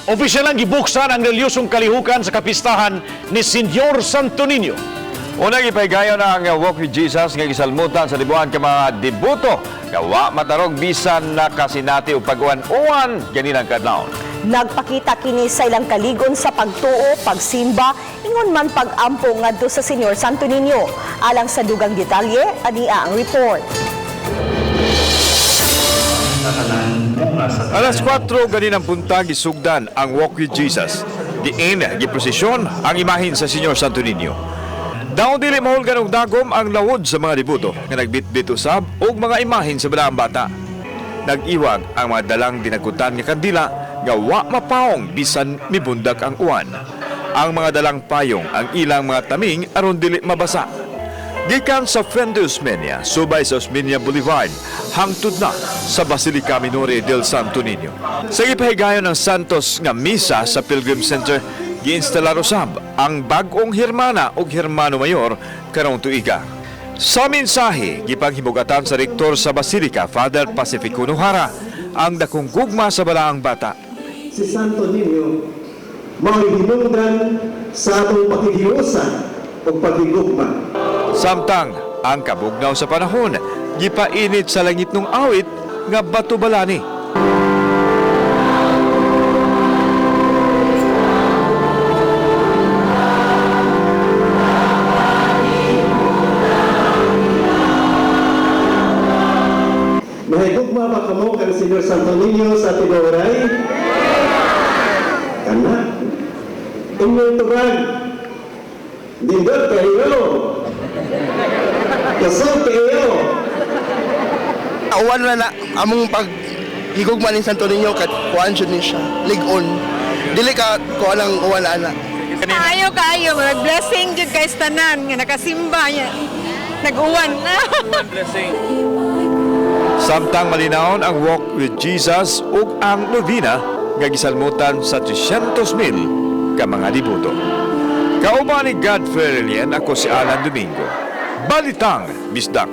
Opisyal ang gibuksan ang reliyosong kalihukan sa kapistahan ni Senyor Santo Niño. Unang ipaygayon ang Walk with Jesus nga gisalmutan sa libuan ka mga deboto nga wa matarog bisan na kasinati o pag-uwan-uwan ganinang kadlawon. Nagpakita kini sa ilang kaligon sa pagtuo, pagsimba, ingon man pag-ampo ngadto sa Senyor Santo Niño. Alang sa dugang detalye, ania ang report. Alas 4 ganinang buntag gisugdan ang Walk with Jesus. Diin giprosesyon ang imahin sa Senyor Santo Niño. Daon dili mahulgan og dagom ang lawod sa mga deboto nga nagbitbit usab og mga imahin sa balaang bata. Nag-iwag ang mga dalang dinagutan nga kandila nga wa mapaong bisan mibundak ang uwan. Ang mga dalang payong ang ilang mga taming aron dili mabasa. Gikan sa Fuente Osmeña, subay sa Osmeña Boulevard, hangtod na sa Basilica Minore del Santo Niño. Sa gipahigayon ng Santos nga misa sa Pilgrim Center, giinstalar usab ang bag-ong hermana ug hermano mayor karong tuiga. Sa mensahe, gipanghimugatan sa rektor sa Basilica, Father Pacifico Nuhara, ang dakong gugma sa balaang bata. Si Santo Niño mao'y hinungdan sa atong pakighiusa o paghigugma. Samtang ang kabugnaw sa panahon, gipainit sa langit ng awit nga bato balani. Mahigugma ba kamo kang Senyor Santo Niño sa tinuoray? Kana. Inyong tubag. Dindot kayo. Kusog kayo. Uwan na na among pag higugma ni Santo Niño kat kuan jud ni siya lig-on dili ka kuan ang uwan ana. Ayo kaayo, blessing jud kay tanan nga nakasimba niya. Nag-uwan. Samtang malinawon ang Walk with Jesus ug ang novena nga gisalmutan sa 300,000 ka mga deboto. Kauban ni Godfrey Relien, ako si Alan Domingo. Balitang Bisdak.